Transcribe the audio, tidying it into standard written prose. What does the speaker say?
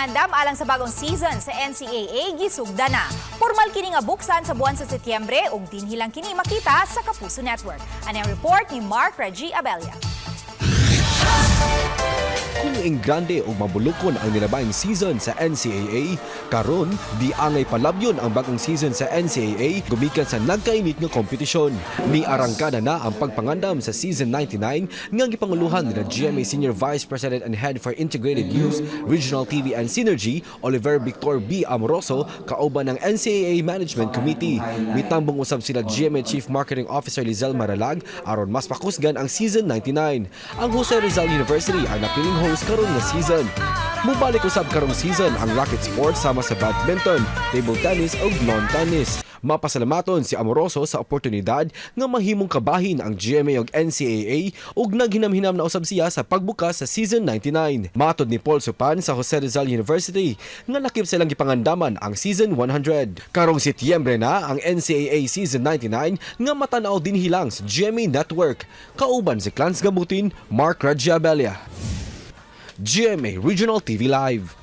pagpangandam alang sa bagong season sa NCAA gisugda na. Pormal kini nga buksan sa buwan sa Setyembre ug dinhi lang kini makita sa Kapuso Network. Ani ang report ni Mark Reggie Abella. Kung engrande o mabulukon ang nilabayng season sa NCAA, karon di angay palabyon ang bagong season sa NCAA gumikan sa nagkainit nga kompetisyon. Ni arangkada na ang pagpangandam sa season 99 nga gipanguluhan ni GMA Senior Vice President and Head for Integrated News, Regional TV and Synergy, Oliver Victor B. Amoroso, kauban ng NCAA Management Committee. Mitambong usab sila GMA Chief Marketing Officer Lizelle Maralag aron mas pakusgan ang season 99. Ang Jose Rizal University ang napiling host karon nga season. Mubalik usab karong season ang racket sports sama sa badminton, table tennis ug lawn tennis. Mapasalamaton si Amoroso sa oportunidad nga mahimong kabahin ang GMA ug NCAA ug naghinam-hinam na usab siya sa pagbukas sa season 99. Matod ni Paul Supan sa Jose Rizal University nga lakip silang gipangandaman ang season 100. Karong Setyembre na ang NCAA season 99 nga matanaw dinhi lang sa GMA Network. Kauban si Clans Gabutin, Mark Ragiabelia. GMA Regional TV Live.